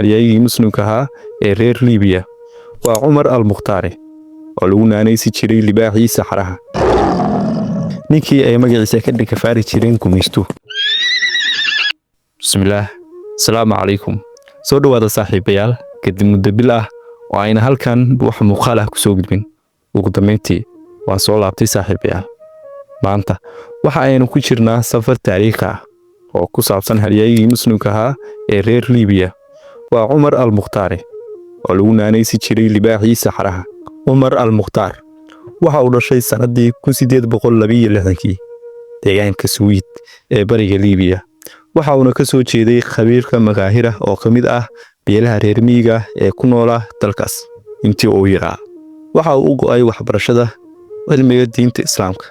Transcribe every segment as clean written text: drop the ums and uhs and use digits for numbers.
Halyaygii Muslimka ahaa ee reer Liibiya waa Cumar al Mukhtaare, oo lagu naanaysi jiray Libaaxii Saxaraha, ninkii ay magaciisa ka dhakafaari jireen gumaystuhu. Bismillaah, asalaamu calaykum, soo dhowaada saaxiibayaal. Kadib muddo bil ah oo ayna halkan wax muuqaal ah kusoo gudbin, ugu dambayntii waan soo laabtay saaxiibayaal. Maanta waxa aynu ku jirnaa safar taariikhi ah oo ku saabsan halyaygii Muslimka ahaa ee reer Liibiya, waa Cumar al Mukhtaare, oo lagu naanaysi jiray Libaaxii Saxaraha. Cumar al Mukhtaar waxa uu dhashay sannaddii 1862-kii deegaanka Suwiid ee bariga Liibiya. Waxa uuna ka soo jeeday qabiilka Makaahira, oo ka mid ah beelaha reer miyiga ee ku noolaa dalkaas. Intii uu yaraa waxa uu u go'ay waxbarashada cilmiga diinta Islaamka,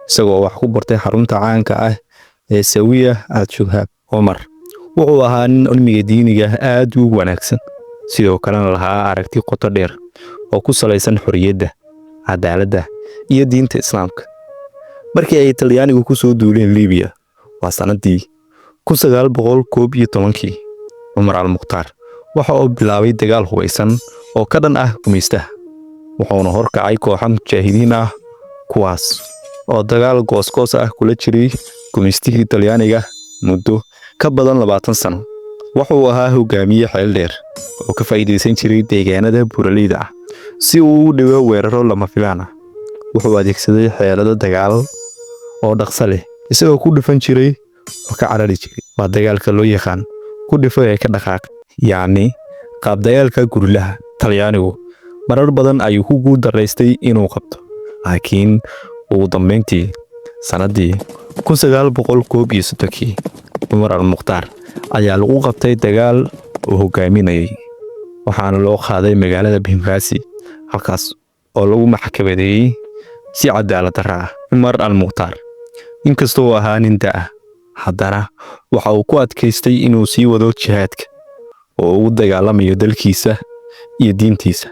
isagoo wax ku bartay xarunta caanka ah ee Sawiya al Shuhaab. Cumar wuxuu ahaa nin cilmiga diiniga aad ugu wanaagsan, sidoo kalena lahaa aragti qoto dheer oo ku salaysan xorriyadda, cadaaladda iyo diinta Islaamka. Markii ay Talyaanigu ku soo duuleen Liibiya, waa sannaddii 1911-kii, Cumar al Mukhtaar waxa uu bilaabay dagaal hubaysan oo ka dhan ah gumaystaha, wuxuuna horkacay kooxo mujaahidiin ah, kuwaas oo dagaal goosgoos ah kula jiray gumaystihii Talyaaniga muddo ka badan 20 sano. Wuxuu ahaa hogaamiye xeel dheer oo ka faa'iidaysan jiray deegaanada buuraleyda ah si uu u dhigo weeraro lama filaan ah. Wuxuu adeegsaday xeelado dagaal oo dhaqso leh, isagoo ku dhufan jiray oo ka carari jiray. Waa dagaalka loo yaqaan ku dhufo ee ka dhaqaaq, yacni qaab dagaalka guerrillaha. Talyaanigu marar badan ayuu ku guul daraystay inuu qabto, laakiin ugu dambayntii sannaddii 1931-kii Cumar al Mukhtaar ayaa lagu qabtay dagaal uu hogaaminayay, waxaana loo qaaday magaalada Benghazi, halkaas oo lagu maxkamadeeyey si cadaalad darro ah. Cumar al Mukhtaar, inkastoo uu ahaa nin da' ah, haddana waxa uu ku adkaystay inuu sii wado jihaadka oo uu u dagaalamayo dalkiisa iyo diintiisa.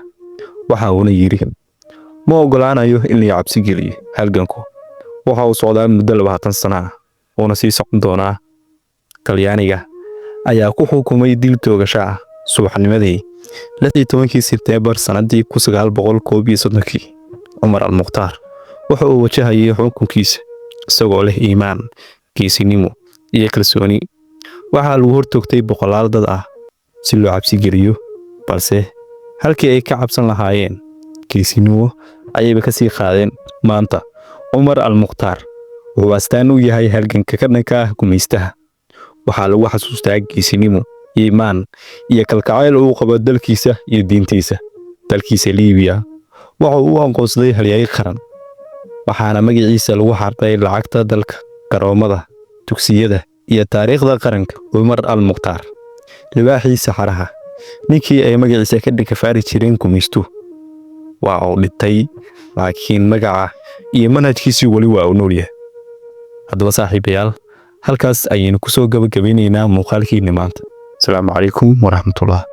Waxa uuna yidhi: "Ma oggolaanayo in la cabsi geliyo. Halganku waxa uu socdaa muddo 20 sano ah, uuna sii socon doonaa." Talyaaniga ayaa ku xukumay dil toogasho ah subaxnimadii 16-kii Sebteembar sanadii 1931-kii. Cumar al Mukhtaar waxa uu wajahayay xukunkiisa isagoo leh iimaan, geesinimo iyo kalsooni. Waxaa lagu hortoogtay boqolaal dad ah si loo cabsi geliyo, balse halkii ay ka cabsan lahaayeen, geesinimo ayayba ka sii qaadeen. Maanta Cumar al Mukhtaar wuxuu astaan u yahay halganka ka dhanka ah gumaystaha. Waxaa lagu xasuustaa geesinimo, iimaan iyo kalgacayl uu qabo dalkiisa iyo diintiisa. Dalkiisa Liibiya waxa uu u aqoonsaday halyaay qaran, waxaana magaciisa lagu xardhay lacagta dalka, garoomada, dugsiyada iyo taariikhda qaranka. Cumar al Mukhtaar, Libaaxii Saxaraha, ninkii ay magaciisa ka dhakafaari jireen gumaystuhu, waa uu dhintay, laakiin magaca iyo manhajkiisii weli waa uu nool yahay. Haddaba saaxiibayaal, halkaas ayaynu kusoo gabagabeynaynaa muuqaalkiinni maanta. Asalaamu calaykum waraxmatullah.